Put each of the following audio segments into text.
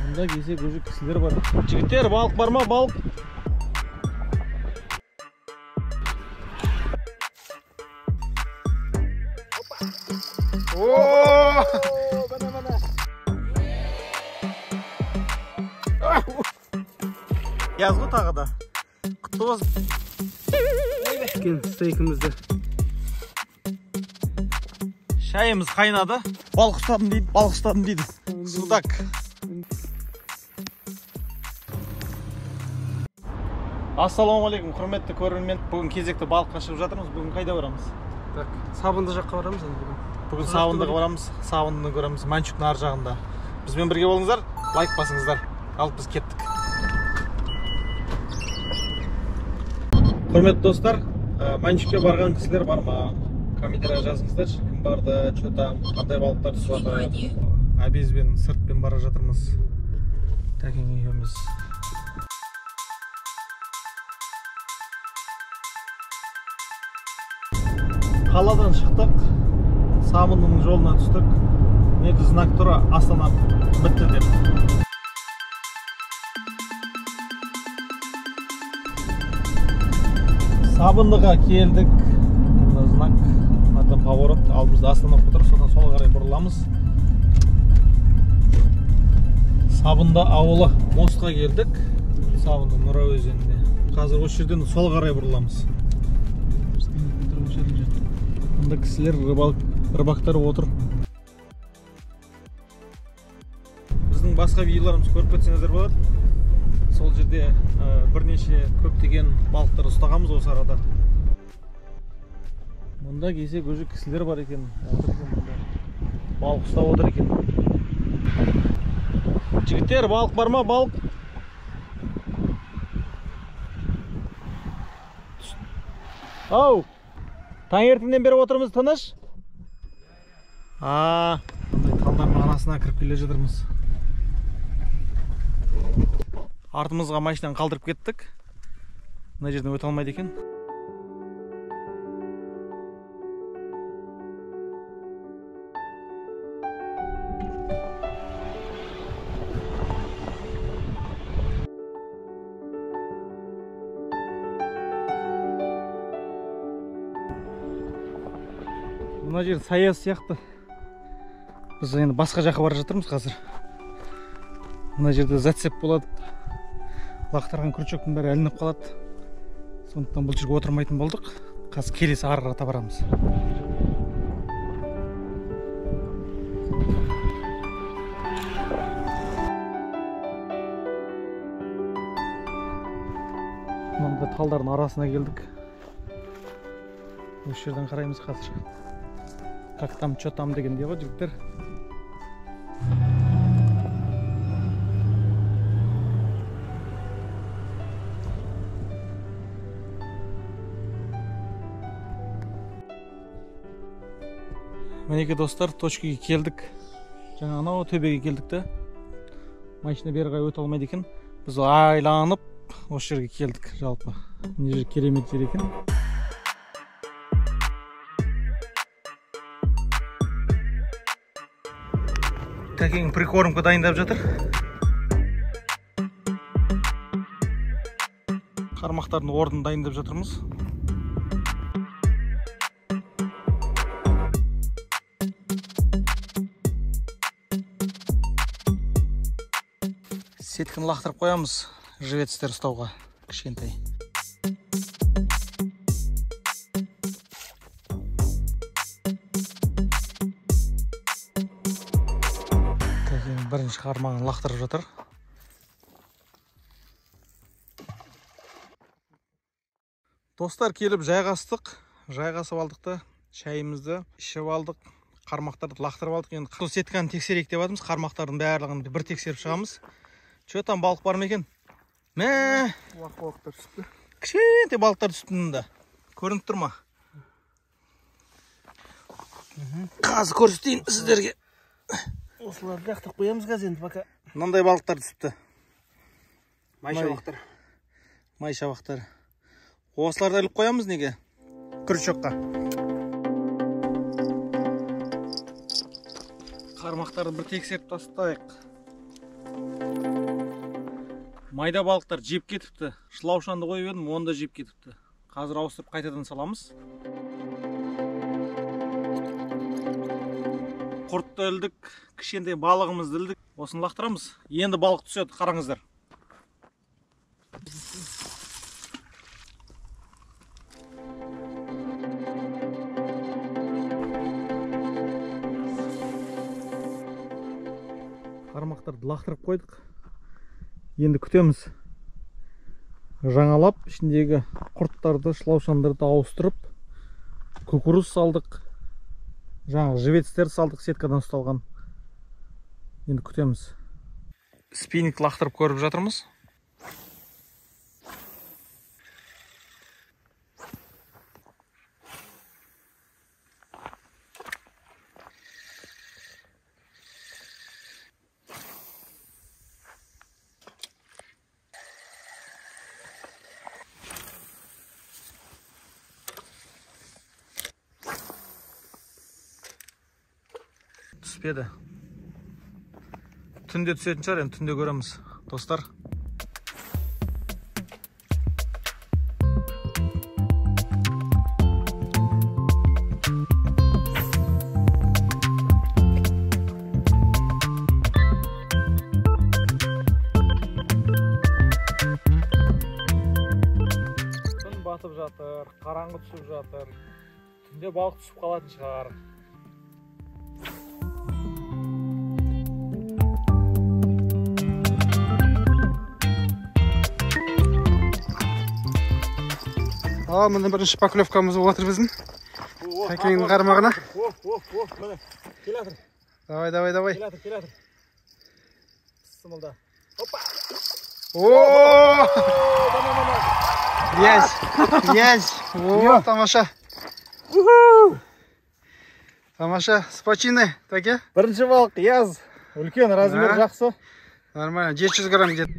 Мұнда келсек уже кісілер бар. Жігіттер, балық бар ма, балық? О! Яз ғой тағы да. Құтты болсын. Піскен стейкімізді. Шайымыз қайнады. Балық ұстадым дейді, балық ұстадым дейді. Судак. Ассалаумағалейкум, құрметті көрермен. Бүгін кезекті балыққа шығып жатырмыз. Бүгін қайда барамыз? Так, Сабынды жаққа барамыз енді бүгін. Бүгін Сабындыға барамыз, Сабындыны көреміз, Мәншүктің ар жағында. Бізбен бірге болыңыздар, лайк басыңыздар. Ал біз кеттік. Құрметті достар, Мәншүкке барған кісілер бар ма? Комментария жазыңыздаршы, кім барды, что там, қандай балықтар түсіп жатыр. Әбезбен, сыртпен бара жатырмыз. Тәкең екеуміз. Қаладан шықтық, Сабындының жолына түстік. Негізі знак тұр, Астана бітті деп. Сабындыға келдік. Мына знак, мынадан поворот, алдымызда Астана тұр, содан солға қарай бұрыламыз. Сабынды ауылы, мостқа келдік. Сабынды Нұра өзеніне. Қазір осы жерден солға қарай бұрыламыз. Мында кісілер, рыбактар отыр. Біздің басқа видеоларымызды көріп кетсеңіздер болады. Сол жерде бірнеше көптеген балықтар ұстағанбыз осы арада. Мұнда келсек уже кісілер бар екен. Балық ұстап отыр екен. Жігіттер, балық бар ма, балық? Ау! Таңертеңнен бері отырмыз, тыныш? Мындай талдардың арасына кіріп келе жатырмыз. Артымызға машинаны қалдырып кеттік. Мына жерден өте алмайды екен. Мына жер саяз сияқты. Біз енді басқа жаққа бара жатырмыз қазір. Мына жерде зацеп болады. Лақтырған крючоктың бәрі ілініп қалады. Сондықтан бұл жерге отырмайтын болдық. Қазір келесі ары қарата барамыз. Мынандай талдардың арасына келдік. Осы жерден қараймыз қазір. Как там, что там дегендей ғой жігіттер. Мінекей достар, точкаға келдік. Жаңа анау төбеге келдік те. Машина бері қарай өте алмайды екен. Біз айланып осы жерге келдік жалпы. Мына жер керемет жер екен. Тәкең прикормка дайындап жатыр. Қармақтардың орнын дайындап жатырмыз. Сеткіні лақтырып қоямыз живецтер ұстауға, кішкентай. Тәкең бірінші қармағын лақтырып жатыр. Достар, келіп жайғастық. Жайғасып алдық та, шайымызды ішіп алдық, қармақтарды лақтырып алдық. Енді сол сетканы тексерейік деп жатырмыз. Қармақтардың барлығын бір тексеріп шығамыз. Че там, балық бар ма екен? Мә! Балықтар түсіпті. Кішкентай балықтар түсіпті мында. Көрініп тұр ма? Қазір көрсетейін сіздерге. Осыларды лақтырып қоямыз қазір енді пока. Мынандай балықтар түсіпті. Май шабақтар. Май шабақтар. Осыларды іліп қоямыз неге? Крючокқа. Қармақтарды бір тексеріп тастайық. Майда балықтар жеп кетіпті. Шылаушанды қойып едім, оны да жеп кетіпті. Қазір ауыстырып қайтадан саламыз. Құртты ілдік, кішкентай балығымызды ілдік. Осыны лақтырамыз. Енді балық түседі, қараңыздар. Қармақтарды лақтырып қойдық. Енді күтеміз. Жаңалап ішіндегі құрттарды, шылаушандарды ауыстырып, кукуруз салдық. Жаңағы живецтерді салдық, сеткадан ұсталған. Енді күтеміз. Спиннинг лақтырып көріп жатырмыз. Түспеді. Түнде түсетін шығар, енді түнде көреміз, достар. Күн батып жатыр, қараңғы түсіп жатыр. Түнде балық түсіп қалатын шығар. Ал, міне бірінші поклевкамыз болып жатыр біздің. Тәкеңнің қармағына. Міне, келе жатыр. Давай, давай, давай. Келе жатыр, келе жатыр. Сымылда. Опа! О! Есть, есть. О, тамаша. Тамаша, с починой, Тәке. Бірінші балық, яз. Үлкен размер, жақсы. Нормально, 700 грамм где-то.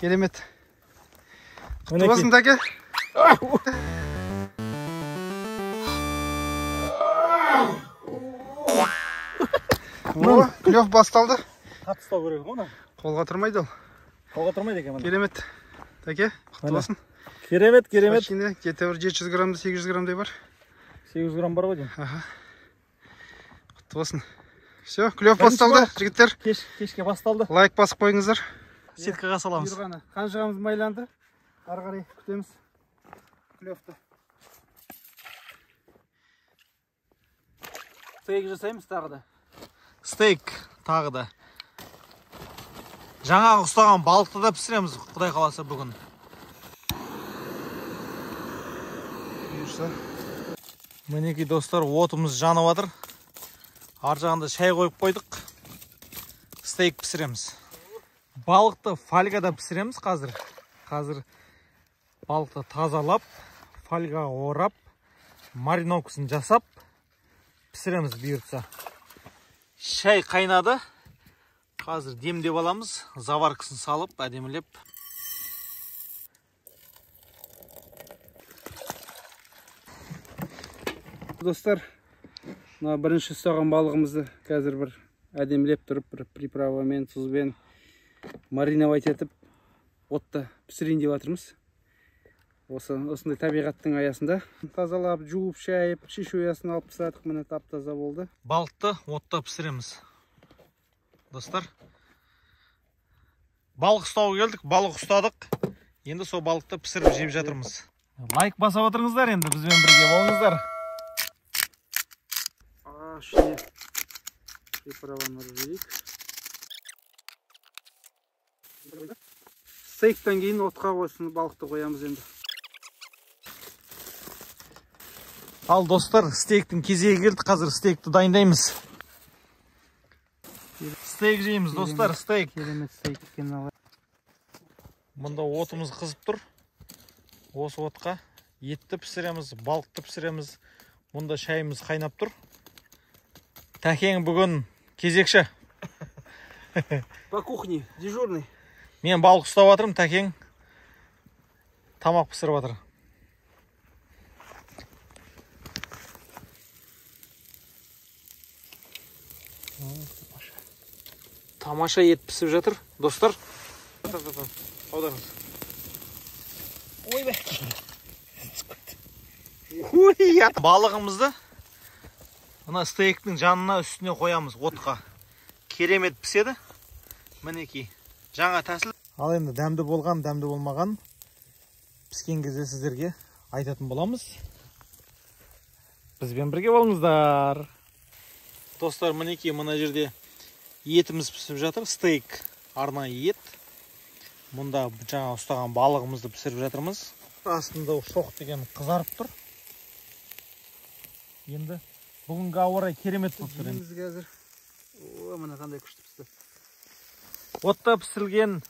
Керемет. Құтты болсын, Тәке. О, клев басталды. Қатты ұстау керек оны. Қолға тұрмайды ол. Қолға тұрмайды екен міне. Керемет. Тәке, құтты болсын. Керемет, керемет. Где-то бір 700 грамм, 800 граммдай бар. 800 грамм бар ғой деймін. Аха. Құтты болсын. Все, клев басталды, жігіттер. Кешке басталды. Лайк басып қойыңыздар. Сеткаға саламыз. Қанжығамыз майланды. Ары қарай күтеміз клевті. Стейк жасаймыз тағы да. Стейк тағы да. Жаңағы ұстаған балықты да пісіреміз, Құдай қаласа бүгін. Мінекей достар, отымыз жанып жатыр. Ар жағында шай қойып қойдық. Стейк пісіреміз. Балықты фольгада пісіреміз қазір. Қазір балықты тазалап, фольгаға орап, мариновкасын жасап пісіреміз бұйыртса. Шай қайнады. Қазір демдеп аламыз, заваркасын салып, әдемілеп. Достар, мына бірінші ұстаған балығымызды қазір бір әдемілеп тұрып, бір приправамен, тұзбен мариновать етіп, отта пісірейін деп жатырмыз. Осындай табиғаттың аясында тазалап, жуып, шайып, шешуясын алып тастадық, міне тап-таза болды. Балықты отта пісіреміз. Достар, балық ұстауға келдік, балық ұстадық. Енді сол балықты пісіріп жеп жатырмыз. Лайк басып отырыңыздар, енді бізбен бірге болыңыздар. Ішіне приправаны жейік. Стейктен кейін отқа осыны балықты қоямыз енді. Ал достар, стейктің кезегі келді. Қазір стейкті дайындаймыз. Стейк жейміз, достар, стейк. Керемет стейк екен. Мұнда отымыз қызып тұр. Осы отқа етті пісіреміз, балықты пісіреміз. Мұнда шайымыз қайнап тұр. Тәкең бүгін кезекші. По кухне, дежурный. Мен балық ұстап жатырмын, Тәкең тамақ пісіріп жатыр. Тамаша ет пісіп жатыр, достар. Аударыңыз. Ойбай. Балығымызды мына стейктің жанына үстіне қоямыз отқа. Керемет піседі. Мінекей, жаңа тәсіл. Ал енді дәмді болған, дәмді болмаған піскен кезде сіздерге айтатын боламыз. Бізбен бірге болыңыздар. Достар, мінекей мына жерде етіміз пісіп жатыр. Стейк, арнайы ет. Мұнда жаңа ұстаған балығымызды пісіріп жатырмыз. Астында шоқ деген қызарып тұр. Енді бүгінгі ауа райы керемет болып тұр енді. Қазір. О, мына қандай күшті пісті. Отта пісірілген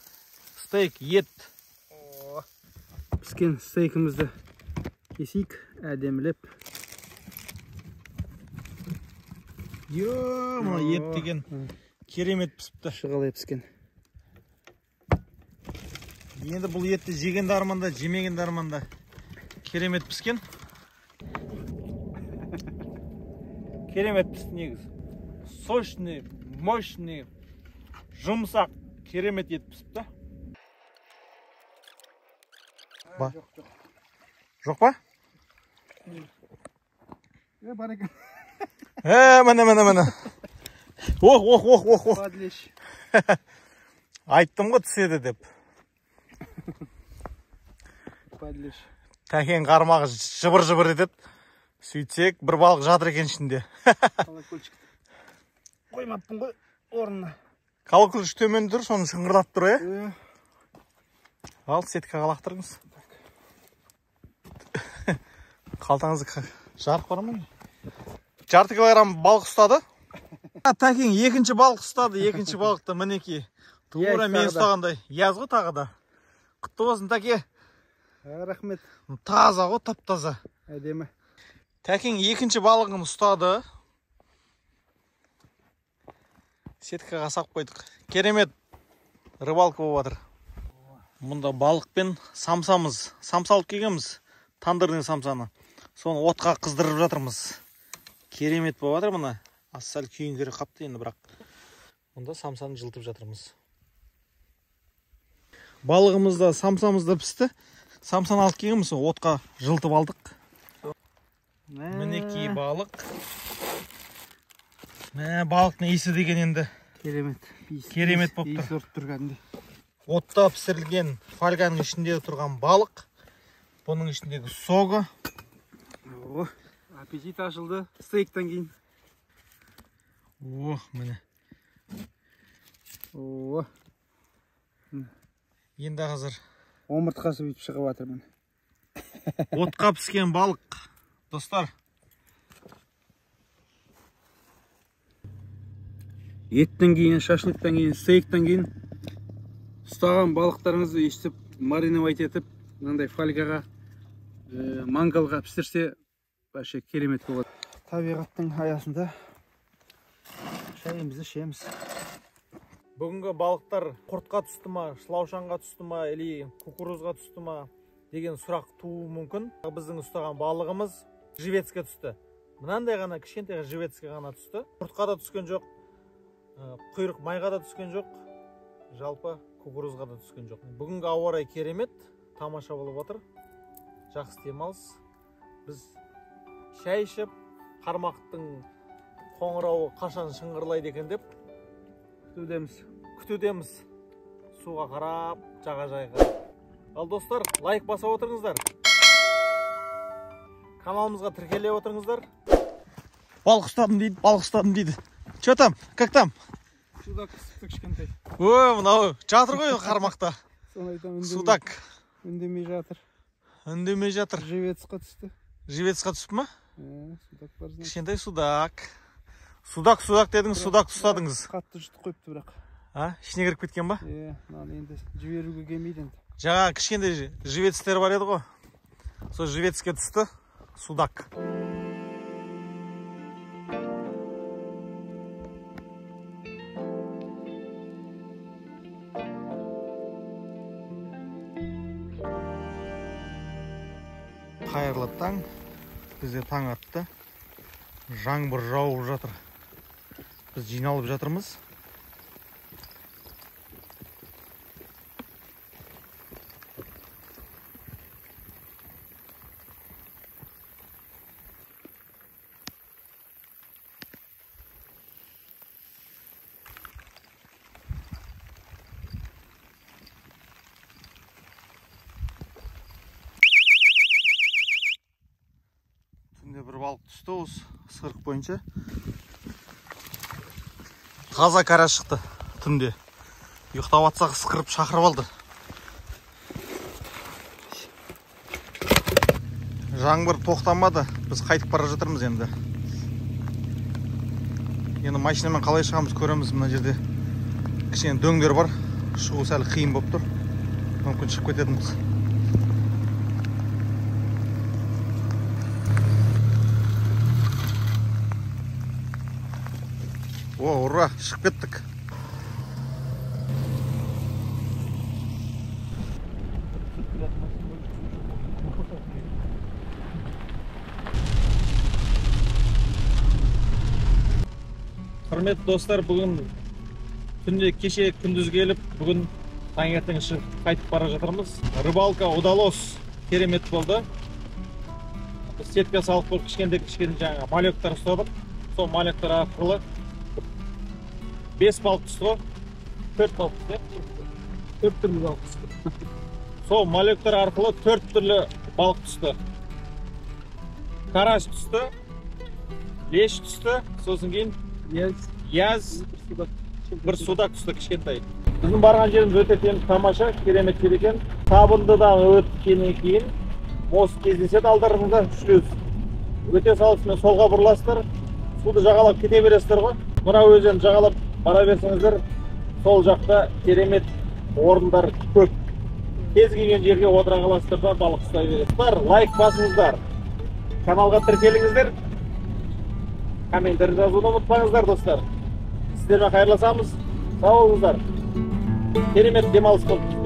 стейк, ет. Піскен стейкімізді кесейік, әдемілеп. Йо, мына ет деген керемет пісіпті. Шығалай піскен. Енді бұл етті жеген де арманда, жемеген де арманда. Керемет піскен. Керемет пісті негізі. Сочный, мощный, жұмсақ, керемет ет пісіпті. Ба? Жоқ, жоқ. Жоқ па? Бар екен. Міне, міне, міне. Ох, ох, ох, ох, ох. Айттым ғой түседі деп. Подлещ. Тәкен қармағы жыбыр-жыбыр етеді. Сөйтсек, бір балық жатыр екен ішінде. Колокольчик. Қоймаппын ғой орнына. Колокольчик төмен тұр, соны шыңғырлап тұр, е? Ал, сеткаға лақтырыңыз. Қалтаңызды жарық бар ма? Жарты килограмм балық ұстады. Тәкен екінші балық ұстады, екінші балықты мінекей. Тура мен ұстағандай. Яз ғой тағы да. Құтты болсын, Тәке. Рахмет. Таза ғой, тап-таза. Әдемі. Тәкең екінші балығын ұстады. Сеткаға сап қойдық. Керемет рыбалка болып жатыр. Мұнда балық пен самсамыз. Самса алып келгенбіз. Тандырдың самсаны. Соны отқа қыздырып жатырмыз. Керемет болып жатыр мына. Аз сәл күйіңкірі қапты енді бірақ. Мұнда самсаны жылытып жатырмыз. Балығымыз да, самсамыз да пісті. Самсаны алып келгенбіз, отқа жылытып алдық. Мінекей балық. Мә, балықтың иісі деген енді. Керемет. Керемет болып тұр. Иісі ұрып тұр кәдімгідей. Отта пісірілген фольганың ішінде тұрған балық. Бұның ішіндегі согы. О, аппетит ашылды стейктен кейін. О, міне. О. Енді қазір омыртқасы бүйтіп шығып жатыр міне. Отқа піскен балық, достар. Еттен кейін, шашлыктан кейін, стейктен кейін ұстаған балықтарыңызды өйстіп мариновать етіп, мынандай фольгаға, мангалға пісірсе, вообще керемет болады. Табиғаттың аясында шайымызды ішеміз. Бүгінгі балықтар құртқа түсті ма, шылаушанға түсті ма, или кукурузға түсті ма деген сұрақ тууы мүмкін. Біздің ұстаған балығымыз живецке түсті. Мынандай ғана кішкентай живецке ғана түсті. Құртқа да түскен жоқ, құйрық майға да түскен жоқ, жалпы кукурузға да түскен жоқ. Бүгінгі ауа райы керемет, тамаша болып отыр. Жақсы демалыс. Біз шай ішіп, қармақтың қоңырауы қашан шыңғырлайды екен деп күтудеміз. Күтудеміз. Суға қарап, жағажайға. Ал достар, лайк баса отырыңыздар. Каналымызға тіркеле отырыңыздар. Балық ұстадым дейді, балық ұстадым дейді. Че там? Как там? Судак түсіпті кішкентай. Ой, мынау жатыр ғой қармақта. Соны айтамын. Судак. Үндемей жатыр. Үндемей жатыр. Живецқа түсті. Живецқа түсіп ма? Судак бар. Кішкентай судак. Судак, судак дедіңіз, судак ұстадыңыз. Қатты жұтып қойыпты бірақ. А, ішіне кіріп кеткен ба? Е, мынаны енді жіберуге келмейді енді. Жаңа кішкентай живецтер бар еді ғой. Сол живецке түсті судак. Қайырлы таң. Бізде таң атты. Жаңбыр жауып жатыр. Біз жиналып жатырмыз. Түнде бір балық түсті осы ысқырық бойынша. Таза кара шықты түнде. Ұйықтап атсақ ысқырып шақырып алды. Жаңбыр тоқтамады. Біз қайтып бара жатырмыз енді. Енді машинамен қалай шығамыз көреміз. Мына жерде кішкене дөңдер бар. Шығу сәл қиын болып тұр. Мүмкін шығып кететінбіз. О, ура, шығып кеттік. Құрметті достар, бүгін түнде кеше күндіз келіп, бүгін таңертең шығып қайтып бара жатырмыз. Рыбалка удалось, керемет болды. Біз сетка салып қойып кішкентай жаңа малектар ұстадық. Сол малектар арқылы 5 балық түсті ғой. 4 балық түсті. 4 түрлі балық түсті. Сол малектар арқылы 4 түрлі балық түсті. Карась түсті, леш түсті, сосын кейін яз, бір судак түсті кішкентай. Біздің барған жеріміз өте тамаша, керемет жер екен. Табындыдан өткеннен кейін мост кездеседі алдарыңызда, шлюз. Өте салысымен солға бұрыласыздар, суды жағалап кете бересіздер ғой. Мына өзен жағалап бара берсеңіздер, сол жақта керемет орындар көп. Кез келген жерге отыра қаласыздар да балық ұстай бересіздер. Лайк басыңыздар, каналға тіркеліңіздер, комментарий жазуды ұмытпаңыздар достар. Сіздермен қайырласамыз. Сау болыңыздар. Керемет демалыс болды.